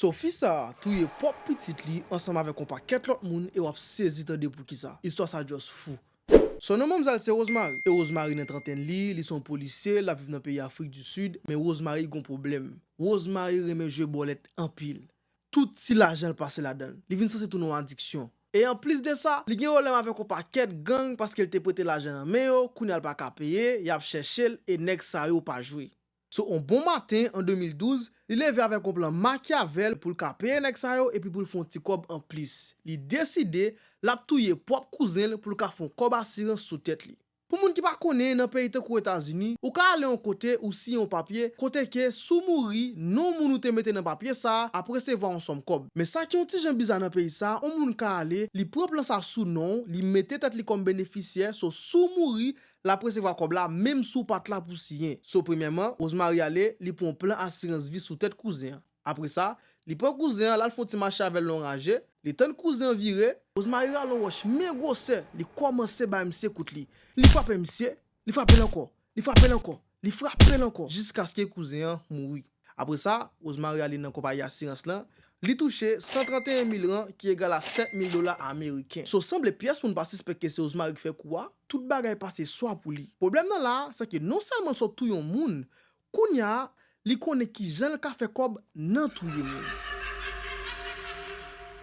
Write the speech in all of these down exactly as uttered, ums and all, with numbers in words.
So, fi sa a touye pwòp pitit li ansanm avèk yon pakèt lòt moun e w ap sezi tande poukisa. Istwa sa just fou. So, non manmzèl se Rosemary. E Rosemary nan trantèn li, li se yon polisye, l ap viv nan peyi Afrik di Sid, men Rosemary gen yon pwoblèm. Rosemary renmen jwe bòlèt anpil. Tout ti lajan l pase ladan l. Li vin sanse tounen yon adiksyon. E anplis de sa, li gen pwoblèm avèk yon pakèt gang paske l te prete lajan nan men yo, kounye a l pa ka peye, y ap chèche l e nèg sa yo pa jwe. So, on bon maten, an de mil douz, li leve avèk yon plan Machiavel pou l ka peye nèg sa yo epi pou l fè yon ti kòb anplis. Li deside l ap touye pwòp kouzen l pou l ka fè yon kòb asirans sou tèt li. Pou moun ki pa konnen, nan peyi tankou Etazini, ou ka ale yon kote ou siyen yon papye, kote ke si w mouri, non moun ou te mete nan papye sa a ap resevwa yon sòm kòb. Men sa ki yon ti jan biza nan peyi sa a, yon moun ka ale, li pran plan sa sou non w, li mete tèt li kòm benefisyè, so si w mouri, l ap resevwa kòb la menm si w pa t la pou siyen. So, premyèman, Rosemary ale, li pran yon plan asirans vi sou tèt kouzen an. Apre sa, li pran kouzen an, l al fè yon ti mache avè l nan yon raje, li tann kouzen an vire, Rosemary rale yon wòch men gwosè, li kòmanse bay misye kout li. Li frape misye, li frape l ankò, li frape l ankò, li frape l ankò, jiskaske kouzen an mouri. Apre sa, Rosemary ale nan konpayi asirans lan, li touche san trannteyen mil ran, ki egal a sèt mil dola ameriken. So, sanble pyès moun pa sispèk ke se Rosemary ki fè kou a, tout bagay pase swa pou li. Pwoblèm nan la a, se ke non sèlman l sot touye yon moun, kounye a, li konnen kijan l ka fè kòb nan touye moun.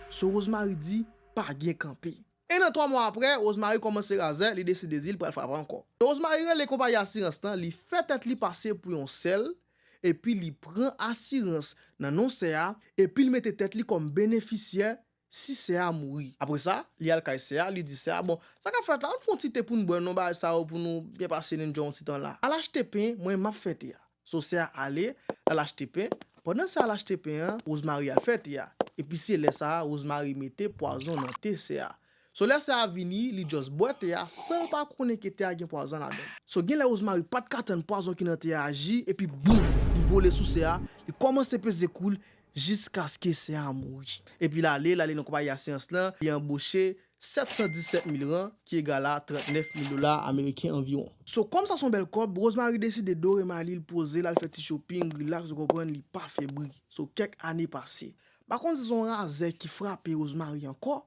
So, Rosemary di, pa gen kanpe. E nan twa mwa apre, Rosemary kòmanse razè, li deside di l pral frape ankò. So, Rosemary rele konpayi asirans lan, li fè tèt li pase pou yon sè l, epi li pran asirans nan non sè a, epi l mete tèt li kòm benefisyè si sè a mouri. Apre sa, li al kay sè a, li di sè a, bon, sa k ap fèt la, ann fè yon ti te pou n bwè, non, bagay sa yo pou nou byen pase, n enjoy yon ti tan la. Al achte pen, mwen m ap fè te a. So, sè a ale, l al achte pen. Pandan sè a al achte pen an, Rosemary al fè te a. Epi se lè sa a, Rosemary mete pwazon nan te sè a. So, lè sè a vini, li just bwè te a san l pa konnen ke te a gen pwazon ladan l. So, gen lè Rosemary pa t ka tann pwazon ki nan te a aji, epi boum, li vole sou sè a, li kòmanse peze kou l, jiskaske sè a mouri. Epi l ale, l ale nan konpayi asirans lan, li anboche sèt san disèt mil ran, ki egal a trannèf mil dola ameriken anviwon. So, kòm sa se yon bèl kòb, Rosemary deside dore may li, l poze, l al fè ti shopping, relax, ou konprann, li pa fè bri. So, kèk ane pase. M pa konn si se yon razè ki frape Rosemary ankò,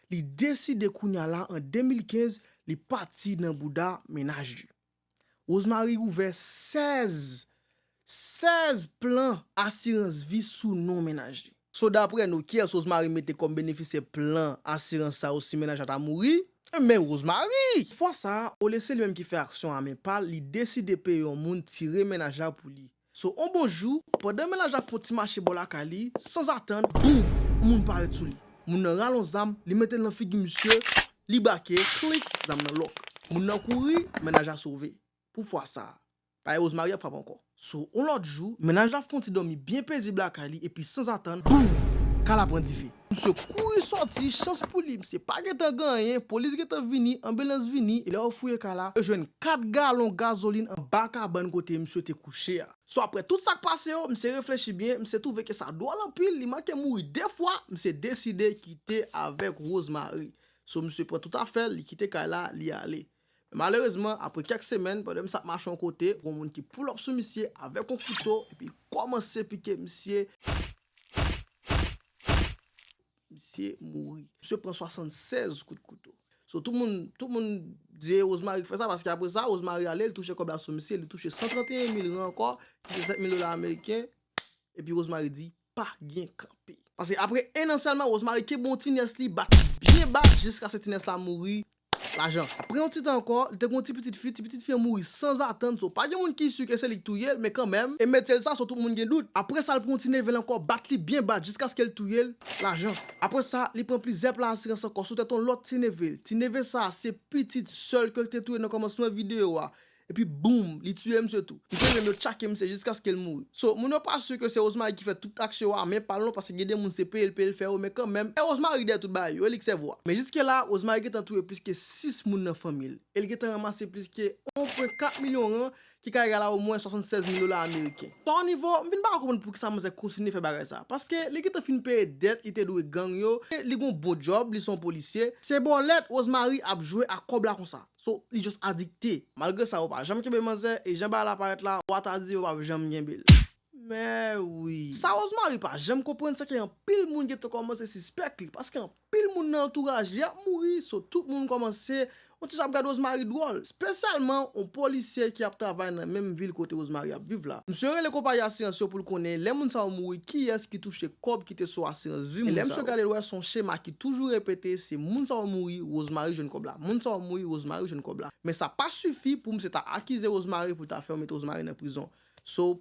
li deside kounye a la, an de mil kenz, li pati nan bouda mennaj li. Rosemary ouvè sèz, sèz plan asirans vi sou non mennaj li. So, daprè nou, kiyès Rosemary mete kòm benefisyè plan asirans sa yo si mennaj la ta mouri? Men Rosemary! Fwa sa a, olye se li menm ki fè aksyon a men pa l, li deside peye yon moun tire mennaj la pou li. So, on bon jou, pandan mennaj la ap fè yon ti mache bò lakay li, sanzatann, boum! Yon moun parèt sou li. Moun nan rale yon zam, li mete l nan figi misye, li brake, klik, zam nan lòk. Moun nan kouri, mennaj la sove. Pou fwa sa a. Payè Rosemary ap frape ankò. So, on lòt jou, mennaj la ap fè yon ti dòmi byen pezib lakay li, epi sanzatann, boum! Kay la pran dife. Misye kouri sòti, chans pou li, misye pa gentan gen anyen, polis gentan vini, anbilans vini, e lè yo fouye kay la, yo jwenn kat galon gazolin anba kabann kote misye te kouche a. So, aprè tout sa k pase yo, misye reflechi byen, misye twouve ke sa dwòl anpil, li manke mouri de fwa, misye deside kite avèk Rosemary. So, misye pran tout afè l, li kite kay la, li ale. Men malerezman, apre kèk semèn, pandan misye ap mache yon kote, gen yon moun ki pull up sou misye avèk yon kouto, epi kòmanse pike misye. Misye mouri. Misye pran swasannsèz kout kouto. So, tout moun, tout moun di Rosemary ki fè sa, paske apre sa, Rosemary ale, li touche kòb la sou misye, li touche san trannteyen mil ran ankò, ki se sèt mil dola ameriken, epi Rosemary di, pa gen kanpe. Paske apre en an sèlman, Rosemary kenbe yon ti nyès li, bat li byen ba, jiskaske ti nyès la mouri, lajan. Apre yon ti tan ankò, li te gen yon ti pitit fi, ti pitit fi an mouri sanzatann, so pa gen moun ki si ke se li k touye l, men kanmenm, e metel sa, so tout moun gen dout. Apre sa, li pran yon ti neve l ankò, bat li byen ba, jiskaske l touye l, lajan. Apre sa, li pran plizyè plan asirans ankò sou tèt yon lòt ti neve l. Ti neve sa a, se pitit sè l ke l te touye nan kòmansman videyo a. Epi boum, li tiye misye tou. Li te menm yo tchake misye jiskaske l mouri. So, moun yo pa si ke se Rosemary ki fè tout aksyon a men pa l non, paske gen de moun se peye l, peye l fè yo, men kanmenm, e Rosemary dèyè tout bagay yo, e li k sèvo a. Men jiske la, Rosemary gentan touye plis ke sis moun nan fanmi l. E li gentan ranmase plis ke yon pwen kat milyon ran, ki ka egal a omwen swasannsèz mil dola ameriken. Pa yon nivo, m vin pa konprann poukisa manzè kontinye fè bagay sa. Paske li gentan fin peye dèt li te dwe gang yo, e li gon bon djòb, li se yon polisye. Se bòlèt Rosemary ap jwe ak kòb la konsa. So, li just adikte. Malgre sa, yo pa janm kenbe manzè, e jan bagay la parèt la, w a ta di yo p ap janm kenbe l. Mèwi. Sa Rosemary pa janm konprann, se ke anpil moun gentan kòmanse sispèk li, paske anpil moun nan antouraj li ap mouri, so tout moun kòmanse yon ti jan ap gade Rosemary dwòl, espesyalman yon polisye ki ap travay nan menm vil kote Rosemary ap viv la. Misye rele konpayi asirans yo pou l konnen lè moun sa yo mouri, kiyès ki touche kòb ki te sou asirans vi moun sa yo. E lè misye gade l wè, se yon chema ki toujou repete, se moun sa yo mouri, Rosemary jwenn kòb la. Moun sa yo mouri, Rosemary jwenn kòb la. Men sa pa sifi pou misye ta akize Rosemary pou l ta fè yo mete Rosemary nan prizon. So,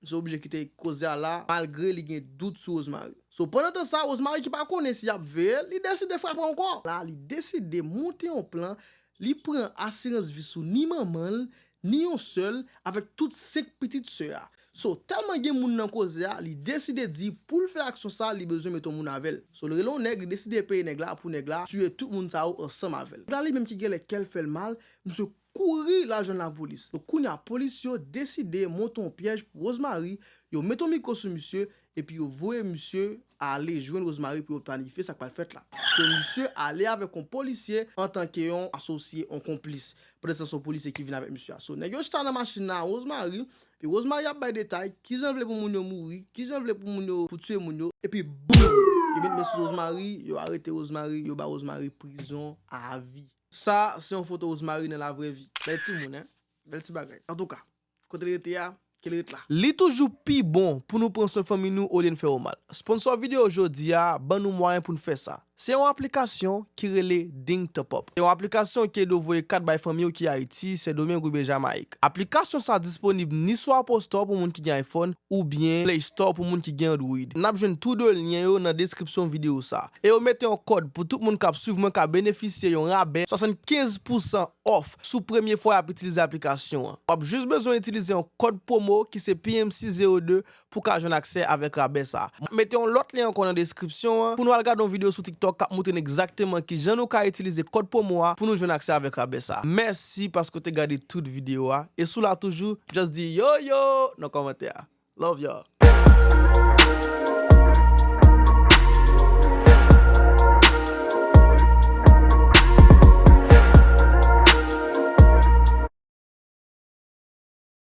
misye oblije kite koze a la, malgre li gen dout sou Rosemary. So, pandan tan sa, Rosemary ki pa konnen si y ap veye l, li deside frape ankò. La, li deside monte yon plan, li pran asirans vi sou ni manman l, ni yon sè l, avèk tout senk pitit sè a. So, tèlman gen moun nan koze a, li deside di pou l fè aksyon sa, li bezwen mete yon moun avè l. So, li rele yon nèg, li deside peye nèg la pou nèg la tiye tout moun sa yo ansanm avè l. Nèg la li menm ki genlè kè l fè l mal, misye kouri l al jwenn lapolis. Donk, kounye a, polis yo deside monte yon pyèj pou Rosemary, yo mete yon mikwo sou misye, epi yo voye misye ale jwenn Rosemary pou yo planifye sa k pral fèt la. So, misye ale avèk yon polisye antanke yon asosye, yon konplis. Pandan se yon polisye ki vin avèk misye a. So, nèg yo chita nan machin nan a Rosemary, epi Rosemary ap bay detay, kijan l vle pou moun yo mouri, kijan l vle pou moun yo, pou tiye moun yo, epi boum! Yo met men sou Rosemary, yo arete Rosemary, yo ba Rosemary prizon avi. Sa, se yon foto Rosemary nan lavrè vi. Bèl timoun, en. Bèl ti bagay. Antouka, kote l rete a, ke l ret la. Li toujou pi bon pou nou pran swen fanmi nou olye n fè yo mal. Sponsò videyo jodi a ban nou mwayen pou n fè sa. Se yon aplikasyon ki rele Ding Top Up. Se yon aplikasyon ki ede w voye kat bay fanmi w ki Ayiti, Sendomeng oubyen Jamayik. Aplikasyon sa disponib ni sou Apple Store pou moun ki gen iPhone oubyen Play Store pou moun ki gen Android. N ap jwenn tou de lyen yo nan deskripsyon videyo sa. E yo mete yon kòd pou tout moun k ap swiv mwen ka benefisye yon rabè swasannkenz pousan off sou premye fwa y ap itilize aplikasyon an. W ap jis bezwen itilize yon kòd pwomo ki se P M C zewo de pou w ka jwenn aksè avèk rabè sa. M ap mete yon lòt lyen ankò nan deskripsyon an pou nou al gade yon videyo sou TikTok k ap montre n egzakteman kijan nou ka itilize kòd pwomo a pou nou jwenn aksè avèk rabè sa. Mèsi paske w te gade tout videyo a. E si w la toujou, just di yo yo nan kòmantè a. Love y'all.